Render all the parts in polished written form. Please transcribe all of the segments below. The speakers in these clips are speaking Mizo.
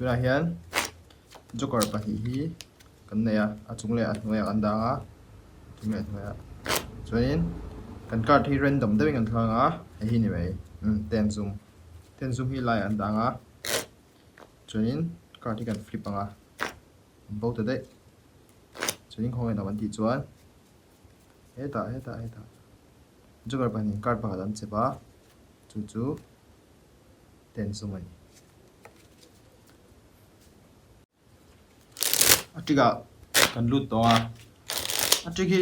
Tunah hian joker pahnih hi kan nei a, a chung leh a hnuaiah kan dang a, a chung leh a hnuaiah. Chuanin kan card hi random deuhin kan thlang a, hei hi ni mai umm ten zum ten zum hi laiah an dang a, chuanin card hi kan flip ang a, an bo ta daih. Chuanin khawngaih lo an tih chuan hetah hetah hetah joker pahnih card pakhat an chep a, chu chu ten zum a ni. A trick ah kan lut tawh a, a trick hi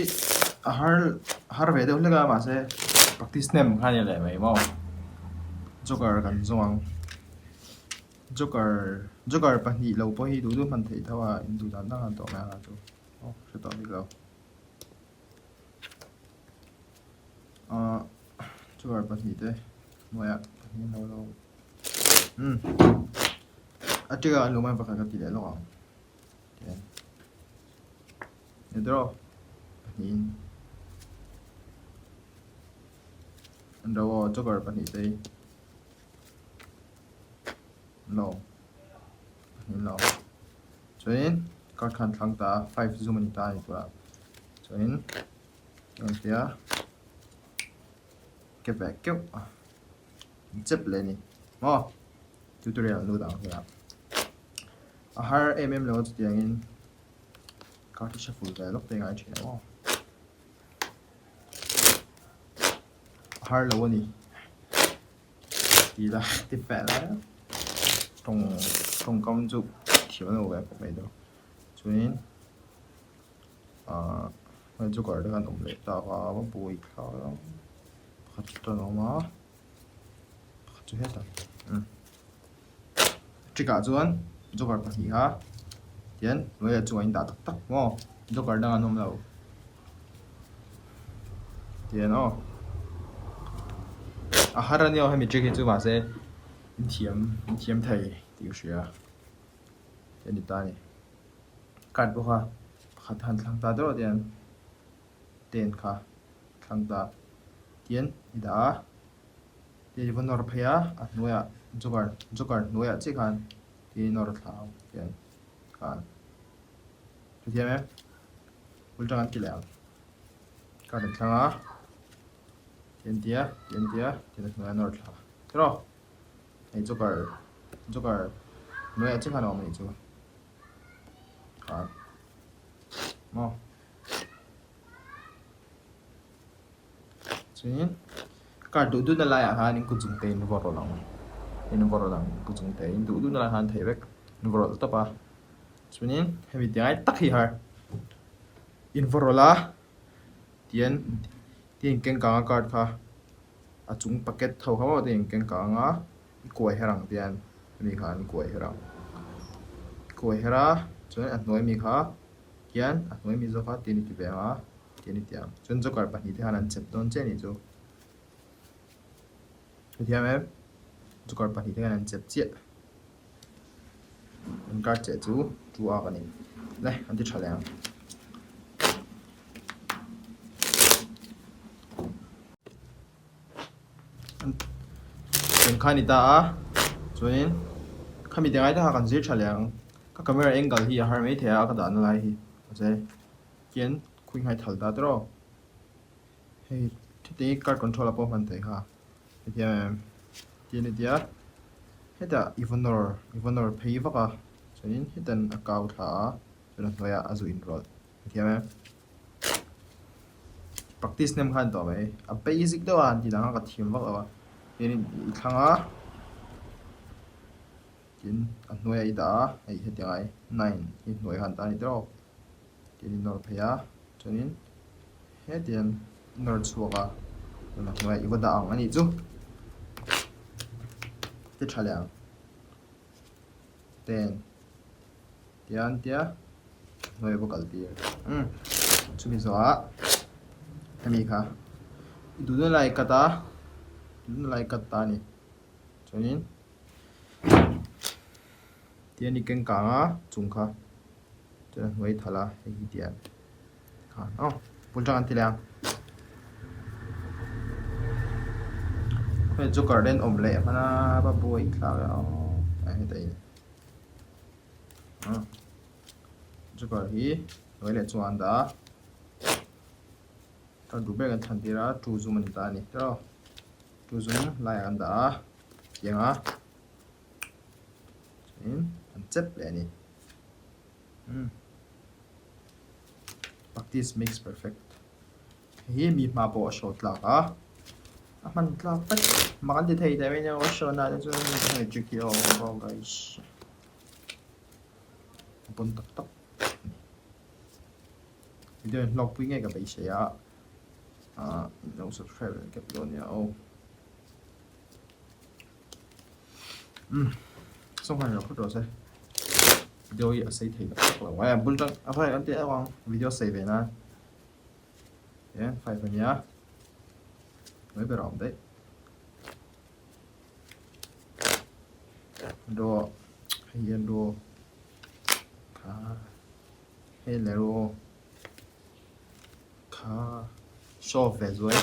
a har har ve deuh hlek a mahse practice hnem kha a ni leh mai maw joker kan zawng ang joker joker pahnih lo pawh hi duh duh hman theih tho a in duh dan dan a tawh mai ang chu aw hre tawh bik lo ah joker pahnih te hnuaiah pahnih an lo lo. Umm a ṭiak ah an lo man pakhat ka ti leh lawk ang tihian ni tawh pahnihin an ro aw joker pahnih te hi an lo awm pahnih an lo awm chuanin card kha an thlang ta a five zum a ni ta a ni tawh a chuanin ka rawn ti a ke ve keuh a. Chep leh a ni maw tutorial lut ang hmel ah a har em em lo a chutiangin card hi shuffle ve lawk te ngai thin ang aw a har lo a ni tih la ti feh lai a tawng tawngkam chu thiam lo ve khawp mai dawn chuanin ahh hei joker te khan awm leh tak a va buai thlak a pakhat chu tan a awm a. Pakhat chu hetah umm trick ah chuan joker pahnih kha tihian hnuai ah chuan a indah tak tak maw joker dang an awm lo tihian aw a har ania aw hemi trick hi chu mahse in thiam in thiam thei tih ka hria a ni ta a ni card pawh kha pakhat han thlang ta deuh tihian ten kha thlang ta tihian i dah a tihian i va nawr phei a a hnuaiah joker joker hnuaiah chiah khan tihian i nawr thla ang tihian khan hrethiam em bul tang an ti leh ang card an thlang a tihian tia tihian tia tihian a hnuaiah a nawr thla tiraw hei joker joker hnuaiah chiah khan a awm a nih chu khan maw. Chuanin card duh duhna laiah khan in kut zungte in vaw rawlh ang in vaw rawlh ang kut zungte in duh duhna laiah khan theih vek in vaw rawlh tawp a chuanin hemi ti ngai tak hi har in vaw rawlh a tihian tihian in keng kang a card kha a chung packet ho kha maw tihian in keng kang a i kuai her ang tihian hemi khan i kuai her ang i kuai her a chuan a hnuai mi kha. Hian a hnuai mi zawk a ti a ni ti ve ang a, ti a ni ti ang. Chuan joker pahnih te khan an chep dawn chiah a nih chu. Hetiang em joker pahnih te khan an chep chiah. An card cheh chu two ak a ni. Le an ti tha leh ang. Eng kha a ni ta a chuanin khami te ngai te kha kan zir tha leh ang ka camera angle hi a har mai thei a ka dahna lai hi mahse khian khawi nghai thal ta tawh hei heti hi card control ah pawh hman theih kha hetiang em ti a ni tia hetah i va nawr i va nawr phei vak a chuanin hetan a kau thla a chuan a hnuaiah a zu inrawlh hetiang em. Practice hnem khan tawh mai a basic deuh a han tih dang a ka thiam vak lo a hianin i thlang a tin a hnuaiah i dah a hei hetiang ai nine hi hnuai khan ta a ni tawk tin i nawr phei a chuanin hetiang i nawr chhuak a chuan a hnuaiah i va dah ang a nih chu ti tha leh ang ten. Tian tia hnuai va kal tir umm chumi zawhah hemi kha i duhna lai i cut a duhna lai i cut ta a ni chuanin tian i keng kang a chung kha chuan a hnuai thalh a hei hi tian khan aw bul tang an ti leh ang hei joker te an awm leh hman a va buai thlak e aw heta in. Joker hi hnuai leh chuan an dah a. Card duh ber kan thlan tir a, two zum a ni ta a ni tiraw. Two zum laiah kan dah a, tiang a. Chuanin an chep leh a ni. Practice makes perfect. Hei hi mi hma pawh a show tlak a, a hman tlak vek. Mak an ti thei teh mai nia aw show na te chuan hei trick hi a awm aw guys. A pawn tak tak a ni. Video in hlawkpui ngei ka beisei a, ah in lo subscribe leh kep dawn nia aw. Umm sawnghan ilo phawt rawh se video hi a sei thei tak tak lo mai a bul tang a vai an ti ang video sei ve nan hian five a nia mai ber a awm daih draw hei hian draw kha hei leh draw kha show ve zuai.